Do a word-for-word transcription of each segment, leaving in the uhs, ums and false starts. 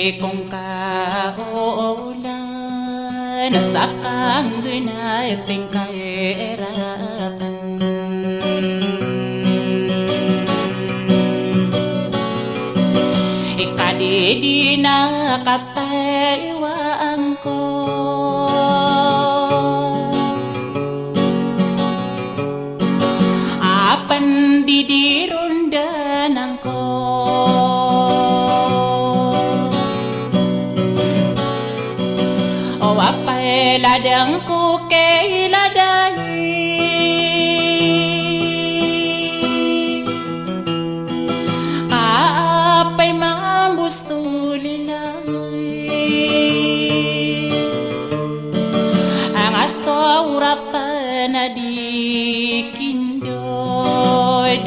Ikong kaolan sa kanggenat ingka i raken. Ikadi di na kataiwaan ko a pendidirondanan ko. O apay ladang ko kay ladai, ka apay mambo so lilay. Anga so oratan a di kindodin,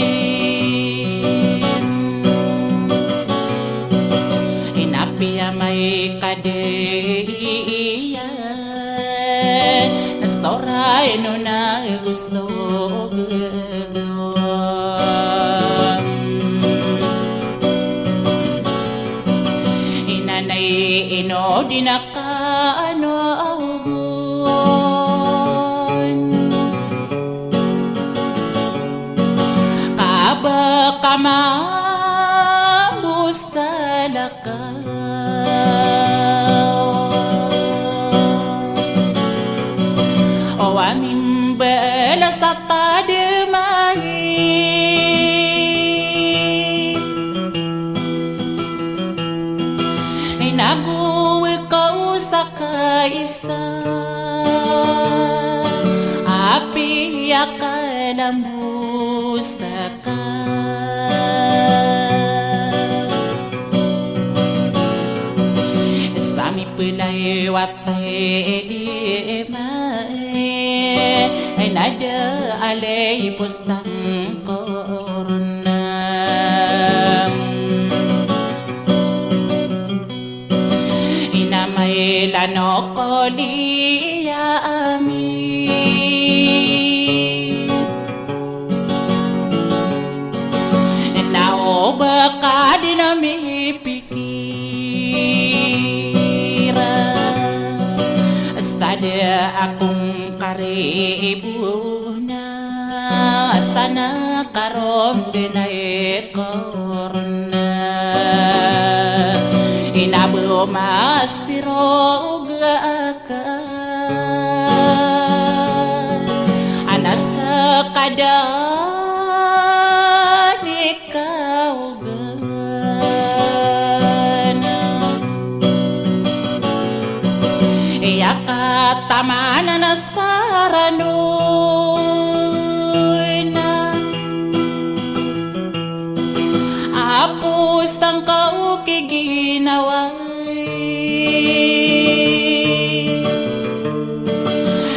inapiya may kadiyan, na so ray no na gusto gagawam. Inanay ino di na kano awgon, ka ba ka mambo sa lakaw. O amin bala sa tademay, inago ikaw sa kaisa, apiya ka lambo sa ka. Sa mipelay watay di may, ay nada alay po sangkornam. Inamay lano koliya ami. Naoba ka di na mipikira, sa da akong karibona, sa na karom di na ikorna. Inabo masirog ka ana sa kadan ikaw gana. Iya ka tamanan a sarano na apo sangkaw ki ginawa.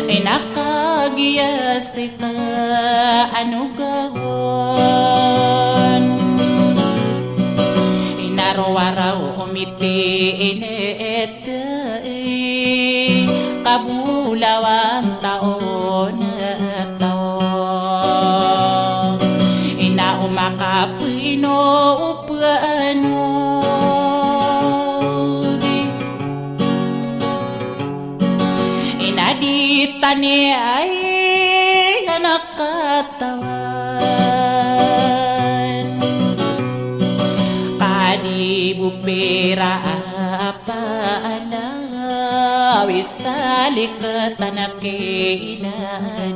Ina kagiya sika ano gawon. Ina rowaraw omiti init kabolawan taon a taw. Ina o makapino o pano di. Ina di tani ay anak katawan. Kadi bo pira a pala, wis taliket anak iladen.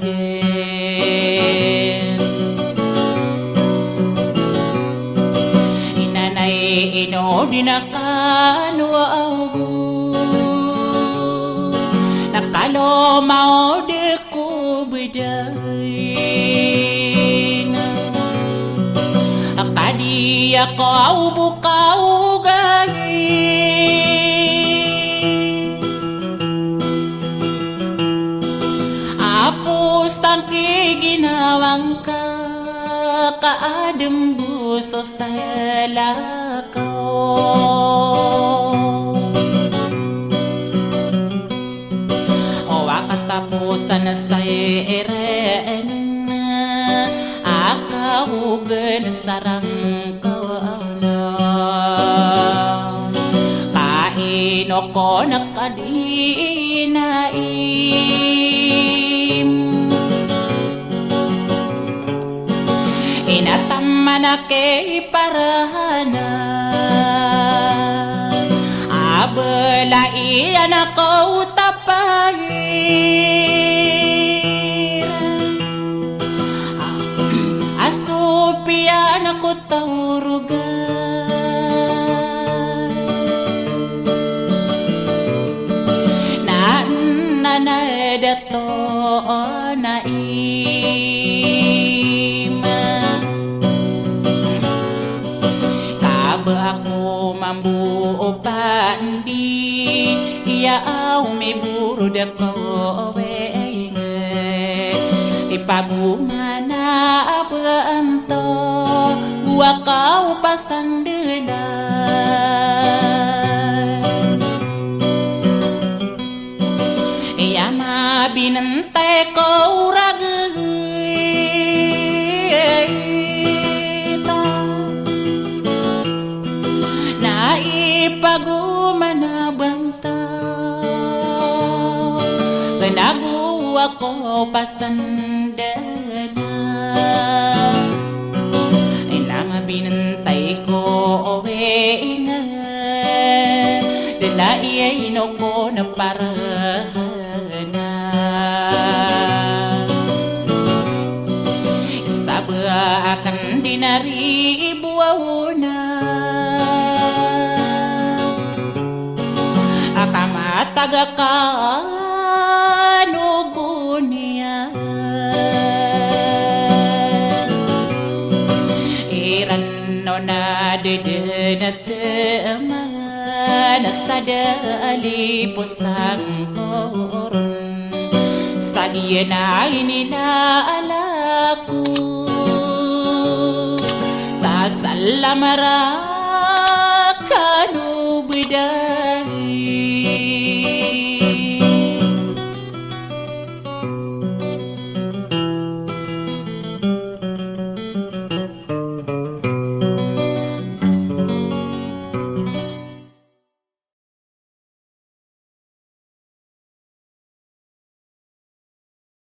Inanay ino di na kano awgo, na kalo maod ko bedain. Kadi ako aw bo kaogai. Apo sangki ginawang ka, ka adem bo so salakaw. O wakataposan sa iren a kaogen sarang kaw na. Ka Ko na ka di naim. Inataman a kay parana a bala iyan a ko tapay a sopiyan a ko taw rogay. Na, na, na, dato, na, ima. Kaba ako mambo o pandi, iya aw miborod ako we. Ipagomana a banto, go a kaw pasandena. Iya mabinentay ko ragita. Na ipagomana a banto, kena go ako pasandena. Ina mabinentay ko oway nga, dena iyay ino ko na parana. Saba aken di na ribo a ona a kamatag a kanogon iyan. Iran o na deden a teman a sada a lipos a ngkoron. Sa giya na inilala ko sa salamara